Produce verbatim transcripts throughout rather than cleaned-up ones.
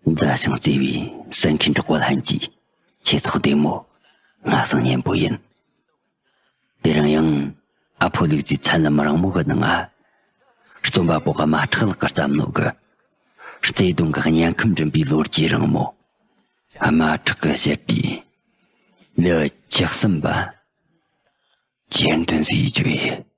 མཛའ་ཞིང་བརྩེ་བའི་གསན་མཁན་གྲོགས་པོ་ལྷན་རྒྱས། ཁྱེད་ཚོ་བདེ་མོ། ང་སང་སྙན་པོ་ཡིན། དེ་རིང་ཡང་ཨ་ཕོ་ལུག་རྫིའི་ཚན་ལམ་རིང་མོ་གི་ནང་ང་རྩོམ་པ་པོ་དམར་ཁྲག་ལགས་ཀྱིས་བརྩམས་ནོ་གི་བརྩེ་དུང་གི་དམྱལ་ཁམས་འགྲིམ་པའི་ལོ་རྒྱུས་རིང་མོ། དམར་ཁྲག་གི་བཤད་དེ་ལེའུ་བཅུ་གསུམ་པ། གྱེར་འདོན་ཟེར་རྒྱུ་ཡིན།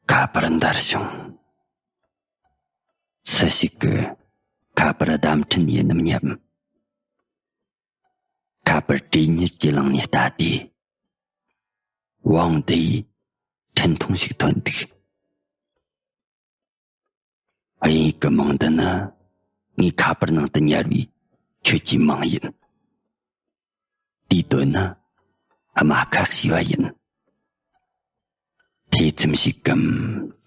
ཁ་པར་འདར་བྱུང་། སུ་ཞིག་གིས་ཁ་པར་བརྡ་འཕྲིན་ཡིན་ནམ་སྙམ། ཁ་པར་གྲོས་ཉར་གྱི་ལང་ནས་ལྟ་དུས། ཝང་དེ་ཡི་འཕྲིན་ཐུང་ཞིག་ཐོན་འདུག། དབྱིན་ཡིག་གི་མིང་འདི་ནི་ངའི་ཁ་པར་ནང་དུ་ཉར་བའི་ཁྱོད་ཀྱི་མིང་ཡིན། དེའི་དོན་ནི་རྨ་ཁ་ཞེས་པ་ཡིན། ཐེ་ཚོམ་ཞིག་གམ་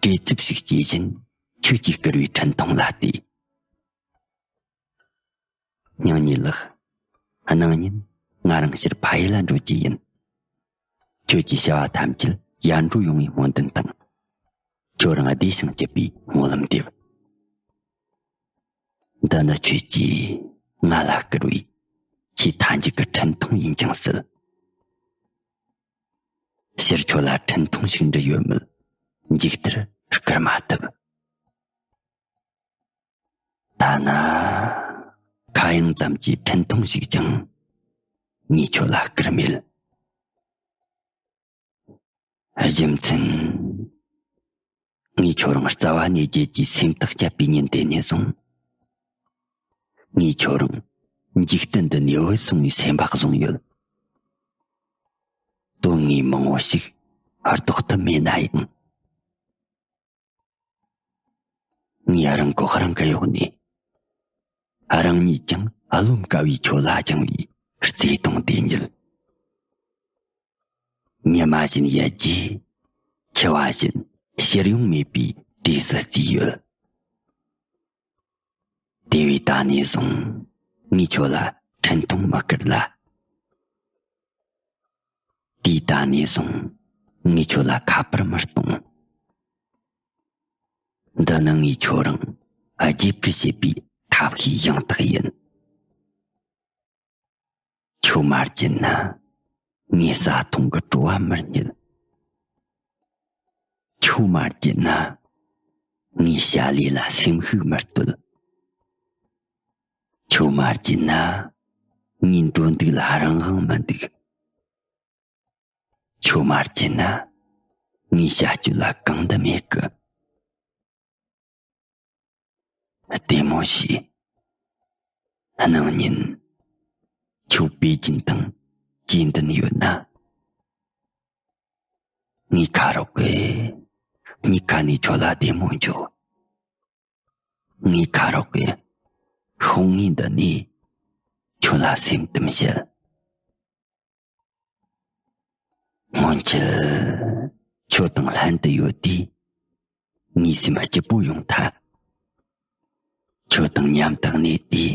བྲེལ་འཚུབ་ཞིག་སྐྱེས་བཞིན་ཁྱོད་ཀྱིས་བསྐུར་བའི་འཕྲིན་ཐུང་ལ་བལྟས། སྙིང་ཉེ་ལགས། གནངས་ཉིན་ང་རང་ཕྱིར་ཕ་ཡུལ་ལ་འགྲོ་རྒྱུ་ཡིན། ཁྱོད་ཀྱི་བྱ་བ་ཐམས་ཅད་ཡར་འགྲོ་ཡོང་བའི་སྨོན་འདུན་དང་། ཁྱོད་རང་བདེ་ཞིང་སྐྱིད་པའི་སྨོན་ལམ་འདེབས། འདི་ནི་ཁྱོད་ཀྱིས་ང་ལ་བསྐུར་བའི་ཆེས་མཐའ་མཇུག་གི་འཕྲིན་ཐུང་ཡིན་ཀྱང་སྲིད། སྤྱིར་ཁྱོད་ལ་འཕྲིན་ཐུང་ཞིག་འབྲི་ཡོད་མེད་མཇུག་མཐར་བསྐུར་མ་ཐུབ། ཐ་ན་ཁ་གཡང་ཙམ་གྱི་འཕྲིན་ཐུང་ཞིག་ཀྱང་ངས་ཁྱོད་ལ་བསྐུར་མེད། རྒྱུ་མཚན། ངས་ཁྱོད་རང་རྩ་བ་ནས་བརྗེད་རྒྱུའི་སེམས་ཐག་བཅད་པའི་ཉིན་དེ་ནས་བཟུང་། ངས་ཁྱོད་རང་འཇིག་རྟེན་འདི་ནས་བུད་སོང་བའི་སེམས་པ་བཟུང་ཡོད། དོན་དངོས་མང་བོ་ཞིག་ལྡོག་ཐུབ་མེད་ན་ཡང་། ངས་རང་མགོ་རང་གི་གཡོག་ནས། རང་ཉིད་ཀྱང་རློམ་དཀའ་བའི་ཁྱོད་ལ་སྦྱངས་པའི་བརྩེ་དུང་དེ་ཉིད། ཉི་མ་བཞིན་ཡལ་རྒྱུའི་འཆི་བ་བཞིན་ཕྱིར་ཡོང་མེད་པའི་དུས་སུ་བརྩིས་ཡོད། དེ་བས་ད་ནས་བཟུང་ངས་ཁྱོད་ལ་འཕྲིན་ཐུང་མི་བསྐུར་ལ། དེས་ད་ནས་བཟུང་ངས་ཁྱོད་ལ་ཁ་པར་མི་གཏོང་། འདི་ནི་ངས་ཁྱོད་རང་རྗེས་སྤྲོད་བྱེད་པའི་ཐབས་ཤེས་ཡང་དག་ཡིན། ཁྱོད་མ་བརྗེད་ན་ངས་ཟ་འཐུང་གི་བྲོ་བ་མི་རྙེད། ཁྱོད་མ་བརྗེད་ན་ངས་བྱ་ལས་ལ་སེམས་ཤུགས་མི་སྟོར། ཁྱོད་མ་བརྗེད་ན་ངའི་འགྲོ་འདུག་ལ་རང་དབང་མི་འདུག། ཁྱོད་མ་བརྗེད་ན་ངའི་བྱ་སྤྱོད་ལ་གང་འདི་མེད་གི། བདེ་མོ་བྱོས། གནངས་ཉིན་ཁྱོད་པེ་ཅིན་དང་གཅིག་མཐུན་ཡོད་ན། ངས་ཁ་རོག་གི་གཉིས་ཀ་ནས་ཁྱོད་ལ་བདེ་མོ་འཇོག། ངས་ཁ་རོག་གི་ཤོག་ངོས་འདི་ནས་ཁྱོད་ལ་སེམས་གཏམ་བཤད། སྔོན་ཆད་ཁྱོད་དང་ལྷན་དུ་ཡོད་དུས་ངའི་སེམས་སྐྱིད་པོ་ཡོང་ཐལ། ཁྱོད་དང་མཉམ་དུ་གནས་དུས་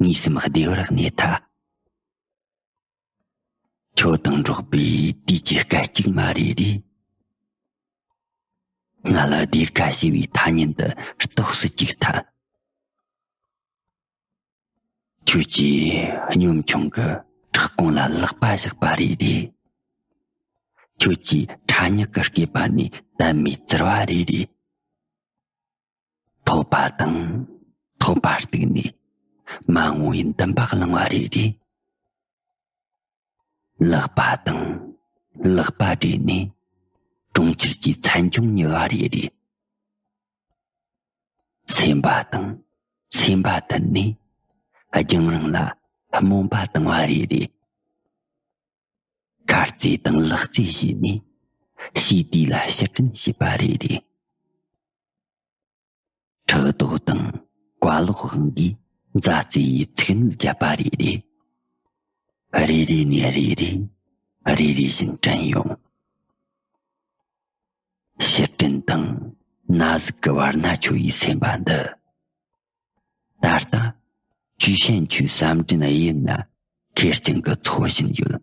ངའི་སེམས་བདེ་བར་གནས་ཐལ། ཁྱོད་དང་འགྲོགས་པའི་དུས་ཀྱི་སྐད་ཅིག་མ་རེ་རེས། ང་ལ་བདེ་དགའ་ཞེས་པའི་ཐ་སྙད་འདི་རྟོགས་སུ་བཅུག་ཐལ། ཁྱོད་ཀྱིས་གཉོམ་ཆུང་གི་བྲག་ཁུང་ལ་ལག་པ་བཞག་པ་རེ་རེས། ཁྱོད་ཀྱིས་ཁྲ་ཉག་གི་སྐེད་པ་ནས་དལ་མོའི་བཙིར་བ་རེ་རེས། ཐོད་པ་དང་ཐོད་པ་གཏུགས་ནས་མ་འོངས་པའི་འདུན་པ་བསླངས་པ་རེ་རེས། ལག་པ་དང་ལག་པ་སྦྲེལ་ནས་གྲོང་ཁྱེར་གྱི་མཚན་ལྗོངས་ཉུལ་བ་རེ་རེས། སེམས་པ་དང་སེམས་པ་མཐུན་ནས་རྒྱང་རིང་ལ་རྨོངས་པ་བཏང་བ་རེ་རེས། ཁ་རྩེ་དང་ལག་རྩེ་བྱས་ནས་ཞི་བདེ་ལ་ཕྱིར་དྲན་བྱས་པ་རེ་རེས། ཕྲག་དོག་དང་བཀའ་ལོག་དབང་གིས་མཛའ་བརྩེ་ཡི་ཚིག་ཉུལ་བརྒྱབ་པ་རེ་རེ། རེ་རེ་ནས་རེ་རེ། རེ་རེ་བཞིན་དྲན་ཡོང་། ཕྱིར་དྲན་དང་ན་ཟུག་གི་བར་ན་འཆོལ་བའི་སེམས་པ་འདི། ད་ལྟ་ཅུས་ཤན་ཆུའི་ཟམ་འདྲེན་གཡས་ན་ཁེར་རྐྱང་གི་འཚོ་བཞིན་ཡོད།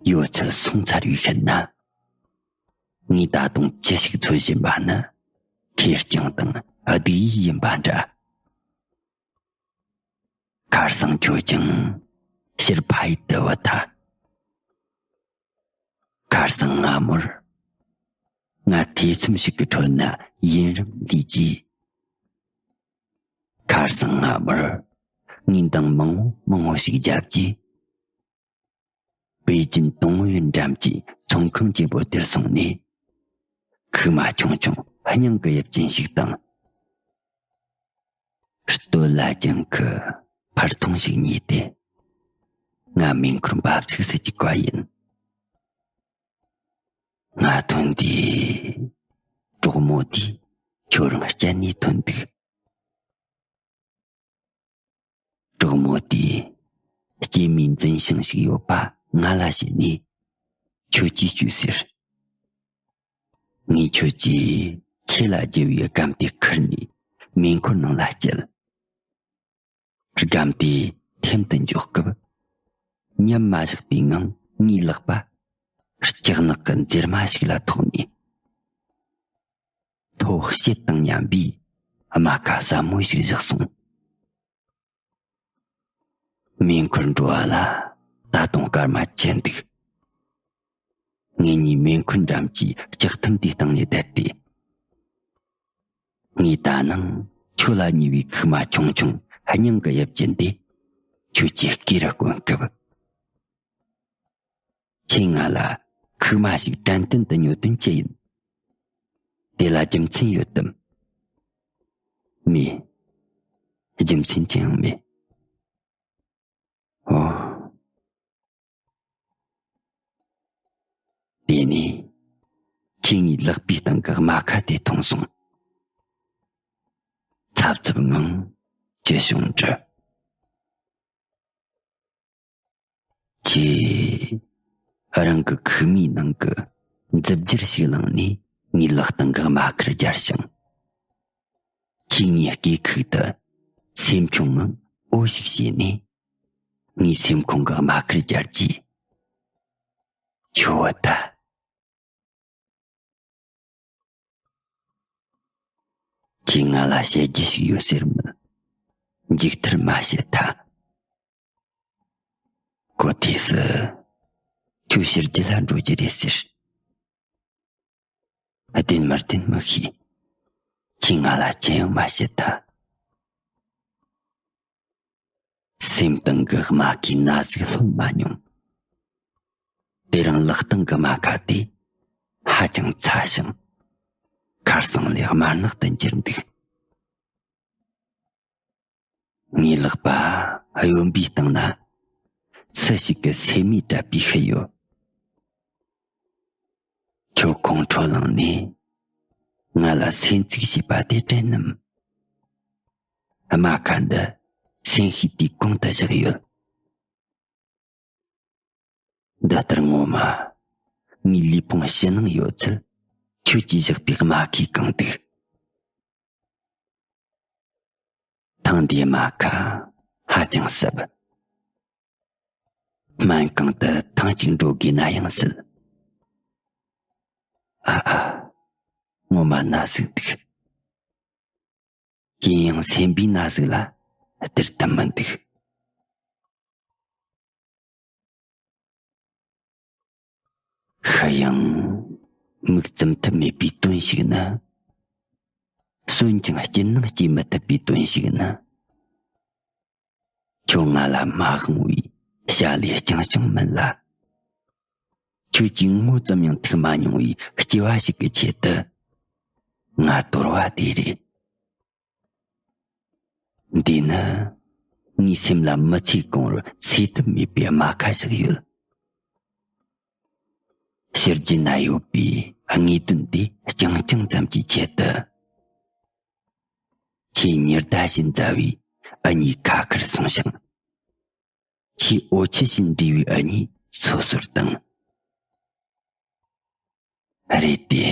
ཡོད་ཚད་སོང་ཚར་བའི་ཤུལ་ན། ངས་ད་དུང་ཅི་ཞིག་འཚོལ་བཞིན་པ་ནི། ཁེར་རྐྱང་དང་སྡུག་ཡུས་ཡིན་པ་འདྲ། ཁར་སང་ཁྱོད་ཀྱང་ཕྱིར་ཕ་ཡུལ་དུ་བུད་ཐལ། ཁར་སང་སྔ་མོར། ང་ཐེ་ཚོམ་ཞིག་གི་ཁྲོད་ན་ཡུན་རིང་འདུས་རྗེས། ཁར་སང་སྔ་མོར། ངས་འདང་མང་བོ་མང་བོ་ཞིག་བརྒྱབ་རྗེས། པེ་ཅིན་ཏུང་ཝུའུ་འགྲམ་གྱི་ཚོང་ཁང་ཆེན་པོ་དེར་སོང་ནས། ཁུག་མ་ཆུང་ཆུང་སྙིང་གི་དབྱིབས་ཅན་ཞིག་དང་། སྟོད་ལྭ་རྒྱང་གི་ཕར་མཐོང་ཞིག་རྙེད་དེ། ང་མེ་འཁོར་འབབ་ཚུགས་སུ་བཅུག་པ་ཡིན། ང་ཐོན་དུས། གྲོགས་མོ་དེས་ཁྱོད་རང་སྐྱེལ་ནས་ཐོན་འདུག་གྲོགས་མོ་དེས་སྐྱེས་མའི་འཛིན་བྱང་ཞིག་ཡོད་པ་ང་ལ་བྱིན་ནས། ཁྱོད་ཀྱིས་སྤྱོད་ཟེར། ངས་ཁྱོད་ཀྱིས་ཁྱེད་ལ་བརྒྱབ་པའི་སྒམ་དེ་ཁུར་ནས་མེ་འཁོར་ནང་ལ་བསྐྱལ། སྒམ་དེ་ཐེམ་དུ་འཇོག་སྐབས། མཉམ་མ་བཞག་པའི་ངང་ངའི་ལག་པ་སྐྱག་ནག་གི་འཛེར་མ་ཞིག་ལ་ཐོགས་ནས། ཐོ་བཤད་དང་མཉམ་པའི་རྨ་ཁ་ཟབ་མོ་ཞིག་བཞག་སོང་། མེ་འཁོར་འགྲོ་བ་ལ་ད་དུང་སྐར་མ་བཅུ་འདུག་ངེད་གཉིས་མེ་འཁོར་འགྲམ་གྱི་ལྕགས་ཐམ་དེའི་སྟེང་ནས་བསྡད་དེ། ངས་ད་ནངས་ཁྱོད་ལ་ཉེ་བའི་ཁུག་མ་ཆུང་ཆུང་སྙིང་གི་དབྱིབས་ཅན་དེ་ཁྱོད་ཀྱི་སྐེ་རུ་བསྐོན་སྐབས། ཁྱེད་ང་ལ་ཁུག་མ་ཞིག་དྲན་རྟེན་དུ་ཉོ་དོན་ཅི་ཡིན། དེ་ལ་རྒྱུ་མཚན་ཡོད་དམ། མེད། རྒྱུ་མཚན་ཅི་ཡང་མེད། ཨོ། དེ་ནས་ཁྱེད་ངའི་ལག་པའི་སྟེང་གི་རྨ་ཁ་དེ་མཐོང་སོང་། འཚབ་འཚུབ་ངང་ཅི་བྱུང་དྲི། ཁྱེད་རང་གི་ཁུག་མའི་ནང་གི་རྫུབ་རྒྱུར་ཞིག་བླངས་ནས་ངའི་ལག་སྟེང་གི་རྨ་ཁར་སྦྱར་ཞིང་། ཁྱེད་ངའི་སྐེ་ཁུག་ཏུ་སེམས་ཆུང་ངང་འོ་ཞིག་བྱས་ནས། ངའི་སེམས་ཁོང་གི་རྨ་ཁར་སྦྱར་གྱིས། ཁྱོད་བུད་ཐལ། ཁྱེད་ང་ལ་བཤད་རྒྱུ་ཞིག་ཡོད་ཟེར་མོད། མཇུག་མཐར་མ་བཤད་ཐལ། གོ་ཐོས་སུ། ཁྱོད་ཕྱི་རྒྱལ་ལ་འགྲོ་རྒྱུ་རེད་ཟེར། བདེན་མི་བདེན་མི་ཤེས། ཁྱེད་ང་ལ་ཅི་ཡང་མ་བཤད་ཐལ། སེམས་གཏིང་གི་རྨ་ཁའི་ན་ཟུག་སློང་མ་མྱོང་། དེ་རིང་ལག་སྟེང་གི་རྨ་ཁ་དེ་ཧ་ཅང་ཚ་ཞིང་། ཁར་སང་ལས་དམར་ནག་ཏུ་འགྱུར་འདུག་ངའི་ལག་པ་གཡོན་པའི་སྟེང་ན་སུ་ཞིག་གིས་སེན་མོས་བྲབས་པའི་ཤུལ་ཡོད། ཁྱོད་ཁོང་ཁྲོ་ལངས་ནས་ང་ལ་སེམས་ཚིག་བྱས་པ་དེ་དྲན་ནམ། རྨ་ཁ་འདི་སེམས་ཤེས་དུས་གང་དུ་བཞག་ཡོད། འདི་ལྟར་ངོ་མ་ངའི་ལུས་ཕུང་ཕྱི་ནང་ཡོད་ཚད་ཁྱོད་ཀྱིས་བཞག་པའི་རྨ་ཁས་གང་འདུག་ཐེངས་འདིའི་རྨ་ཁ་ཧ་ཅང་ཟབ། སྨན་ཁང་དུ་ཐེངས་གཅིག་འགྲོ་དགོས་ན་ཡང་སྲིད། ཨ་ཨ། ངོ་མ་ན་ཟུག་འདུག་ཡིན་ཡང་སེམས་པའི་ན་ཟུག་ལ་སྟེར་ཐུབ་མི་འདུག་ཤི་ཡང་མིག་བཙུམ་ཐུབ་མེད་པའི་དོན་ཞིག་ནི། གསོན་ཀྱང་སྐྱིད་སྣང་སྐྱེ་མི་ཐུབ་པའི་དོན་ཞིག་ནི། ཁྱོད་ང་ལ་མ་དབང་བའི་བྱ་ལས་རྐྱང་རྐྱང་མིན་ལ། ཁྱོད་ཀྱིས་ངོ་ཙམ་ཡང་ཐུག་མ་མྱོང་བའི་སྐྱེ་བ་ཞིག་གི་ཆེད་དུ། ང་དོར་བ་དེ་རེད། འདི་ནི་ངའི་སེམས་ལ་མི་ཚེ་གང་བོར་ཚེ་ཐབས་མེད་པའི་རྨ་ཁ་ཞིག་ཡོད། ཕྱི་རྒྱལ་ན་ཡོད་པའི་དངོས་དོན་དེ་རྐྱང་རྐྱང་ཙམ་གྱི་ཆེད་དུ། ཁྱེད་ཉི་ཟླ་བཞིན་མཛའ་བའི་འུ་གཉིས་ཁ་ཁར་སོང་ཞིང་། ཁྱེད་འོ་ཆུ་བཞིན་འདྲིས་པའི་འུ་གཉིས་སོ་སོར་བཏང་། རེད་དེ།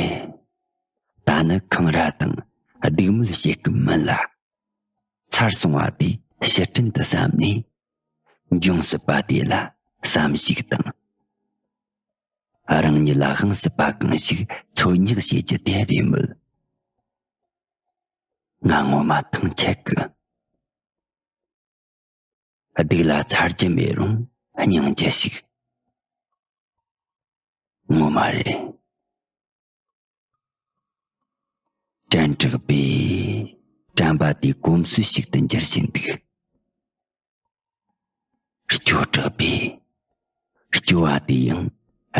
ད་ནི་འཁང་ར་དང་སྡིགས་དམོད་བྱེད་སྐབས་མིན་ལ། ཚར་སོང་བ་དེ་ཕྱིར་དྲན་དུ་བསམ་ནས། འབྱུང་སྲིད་པ་དེ་ལ་བསམ་གཞིག་དང་། རང་ཉིད་ལ་དབང་སྲིད་པ་གང་ཞིག་འཚོལ་སྙེག་བྱེད་རྒྱུ་དེ་རེད་མོད། ང་ངོ་མ་ཐང་ཆད་གི། སྡུག་ལ་ཚ་རྒྱུ་མེད་རུང་སྙིང་རྒྱུ་ཞིག་ངོ་མ་རེད། དྲན་དྲགས་པས་དྲན་པ་དེ་གོམས་སྲོལ་ཞིག་ཏུ་འགྱུར་བཞིན་འདུག་སྐྱོ་དྲགས་པས་སྐྱོ་བ་དེ་ཡང་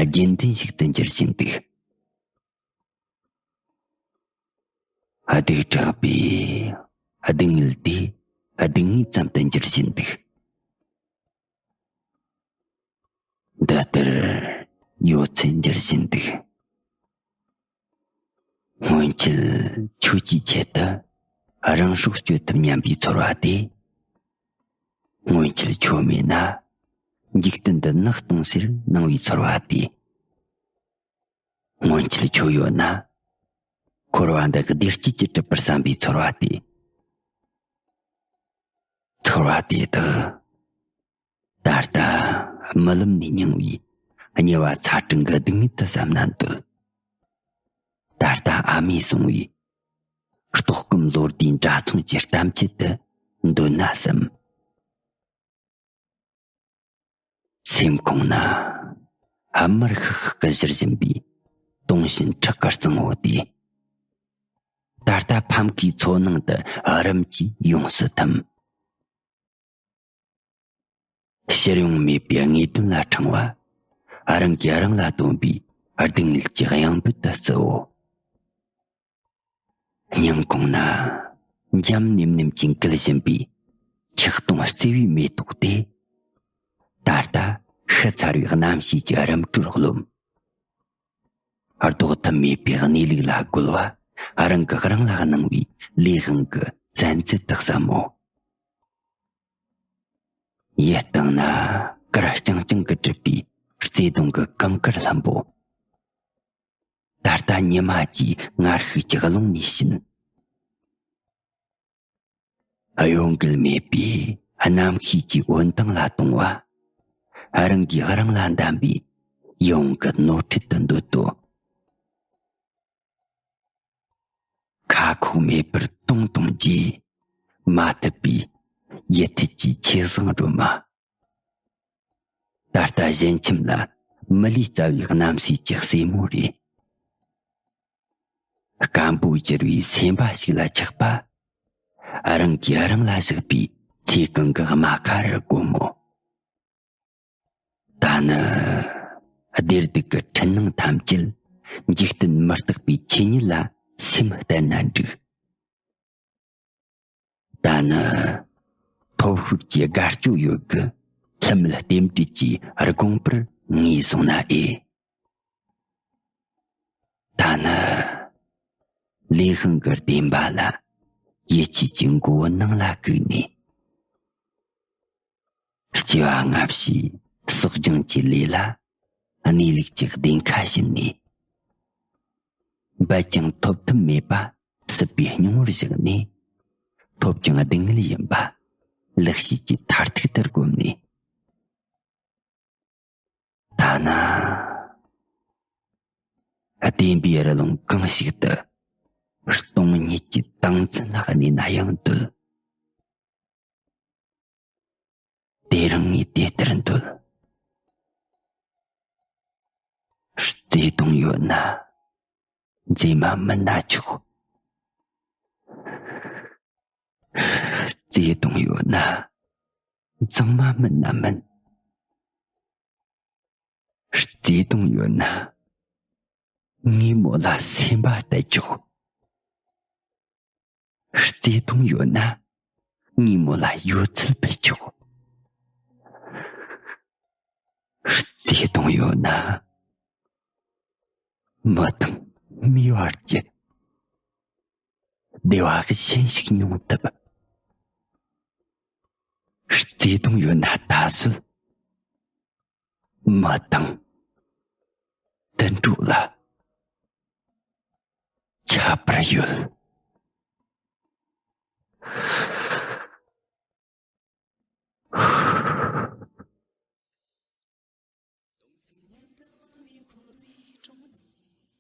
རྒྱུན་ལྡན་ཞིག་ཏུ་འགྱུར་བཞིན་འདུག་སྡུག་དྲགས་པས་སྡུག་བསྔལ་དེ་སྡུག་བསྔལ་ཙམ་དུ་འགྱུར་བཞིན་འདུག་འདི་ལྟར་ཡོད་ཚད་འགྱུར་བཞིན་འདུག་སྔོན་ཆད་ཁྱོད་ཀྱི་ཆེད་དུ་རང་སྲོག་གཅོད་ཐུབ་སྙམ་པའི་ཚོར་བ་དེ། སྔོན་ཆད་ཁྱོད་མེད་ན་འཇིག་རྟེན་འདི་ནག་སྟོང་ཟེར་སྣང་བའི་ཚོར་བ་དེ། སྔོན་ཆད་ཁྱོད་ཡོད་ན་འཁོར་བ་འདི་བདེ་སྐྱིད་ཀྱིས་གྲུབ་པར་བསམ་པའི་ཚོར་བ་དེ། ཚོར་བ་དེ་དག་ད་ལྟ་རྨི་ལམ་ནས་མྱངས་པའི་དམྱལ་བ་ཚ་གྲང་གི་སྡུག་བསྔལ་དུ་བསམ་ན་འདོད། ད་ལྟ་ཨ་མས་གསུངས་པའི་ལྟོགས་སྐོམ་བློ་བདེའི་འདྲ་མཚུངས་ཀྱི་གཏམ་རྒྱུད་དུ་འདོད་ན་བསམ། སེམས་ཁོང་ན་དམར་ཤིག་ཤིག་གི་བཞུར་བཞིན་པའི་དུང་ཞེན་ཁྲག་གི་གཙང་བོ་དེ། ད་ལྟ་ཕམ་ཁའི་མཚོ་ནང་དུ་རིམ་གྱིས་ཡོངས་སུ་ཐིམ། ཕྱིར་ཡོང་མེད་པའི་དངོས་དོན་ལ་འཕྲེང་བ། རང་གིས་རང་ལ་བཏོན་པའི་སྡུག་བསྔལ་གྱི་གཡང་འབོད་དུ་བརྩིའོ། སྙིང་ཁོང་ན་འཇམ་ནེམ་ནེམ་གྱིས་འགུལ་བཞིན་པའི་ཆགས་སྡང་བརྩེ་བའི་མེ་ཏོག་དེ། ད་ལྟ་ཤི་ཚར་བའི་རྣམ་ཤེས་ཀྱི་རིམ་གྲོར་རློམ། ལྡོག་ཐབས་མེད་པའི་གནས་ལུགས་ལ་རྒོལ་བ། རང་གིས་རང་ལ་གནང་བའི་ལས་དབང་གི་བཙན་འཛུལ་དག་བསམ་མོ། ཡིད་བཏང་ན་གར་རྐྱང་རྐྱང་གིས་གྲུབ་པའི་བརྩེ་དུང་གི་གངས་དཀར་ལྷུན་པོ། ད་ལྟ་ཉི་མ་གྱི་ངར་ཤུགས་ཀྱི་ཀློང་ནས་ཕྱིན། གཡོ་འགུལ་མེད་པའི་རྣམ་ཤེས་ཀྱི་འོད་མདངས་ལ་དུང་བ། རང་གིས་རང་ལ་འདམས་པའི་ཡིད་འོང་གི་ནོར་འཁྲུལ་དུ་འདོད་དོ། ཁ་ཁོག་མེད་པར་དུང་དུང་རྒྱས། མ་ཐུབ་པའི་ཡིད་ཐུལ་གྱི་ཆེ་བཟང་སྒྲོལ་མ། ད་ལྟ་གཞན་ཁྱིམ་ལ་མི་ལུས་རྩ་བའི་རྣམ་ཤེས་ཀྱི་སྲས་མོ་རེད། སྐམ་པོ་གྱུར་བའི་སེམས་པ་ཞིག་ལ་ཆགས་པ། རང་གིས་རང་ལ་བཞག་པའི་ཚེ་གང་གི་རྨ་ཁ་རུ་བསྒོམ་མོ། ད་ནི་བདེ་སྡུག་གི་འཁྲུལ་སྣང་ཐམས་ཅད་འཇིག་རྟེན་མི་རྟག་པའི་ཆོས་ཉིད་ལ་སེམས་གཏད་ན་འགྲིག། ད་ནི་ཐོབ་ཤོར་གྱི་དགའ་སྐྱོ་ཡོད་གི། ལྷུམས་རྟེན་འབྲེལ་གྱི་དགོངས་པར་ངེས་སོང་ན་ཨེ། ད་ནི་ལས་དབང་གི་བདེན་པ་ལ་ཡིད་ཆེས་ཀྱི་མགོ་བོ་ནང་ལ་བཀུག་ནས། སྐྱེ་བ་སྔ་ཕྱིའི་གསོག་སྦྱང་གི་ལས་ལ་གནས་ལུགས་ཀྱི་གདེང་ཁ་ཕྱིན་ནས། འབད་ཀྱང་ཐོབ་ཐབས་མེད་པ་སྲིད་པའི་སྙིང་བོར་བཞག་ནས། ཐོབ་ཀྱང་སྡུག་བསྔལ་ཡིན་པ་ལེགས་བཤད་ཀྱི་མཐར་ཐུག་ལྟར་བསྒོམས་ནས། ཐ་ན་བདེན་པའི་རི་ལུང་གང་ཞིག་ཏུ་སྟོང་ཉིད་ཀྱི་ཏིང་འཛིན་ལ་གནས་ན་ཡང་འདོད། དེ་རིང་ངས་དེ་ལྟར་འདོད། བརྩེ་དུང་ཡོད་ན་མཛེས་མ་མིན་ན་ཆོག། བརྩེ་དུང་ཡོད་ན་གཙང་མ་མིན་ན་མིན། བརྩེ་དུང་ཡོད་ན་ངའི་མོ་ལ་སེམས་པ་གཏད་ཆོག། བརྩེ་དུང་ཡོད་ན་ངའི་མོ་ལ་ཡོད་ཚད་ཕུལ་ཆོག། བརྩེ་དུང་ཡོད་ན་མི་དང་མིའི་བར་གྱི་བདེ་བ་གཞན་ཞིག་མྱོང་ཐུབ། བརྩེ་དུང་ཡོད་ན་ད་གཟོད་མི་དང་དུད་འགྲོ་ལ་ཁྱད་པར་ཡོད།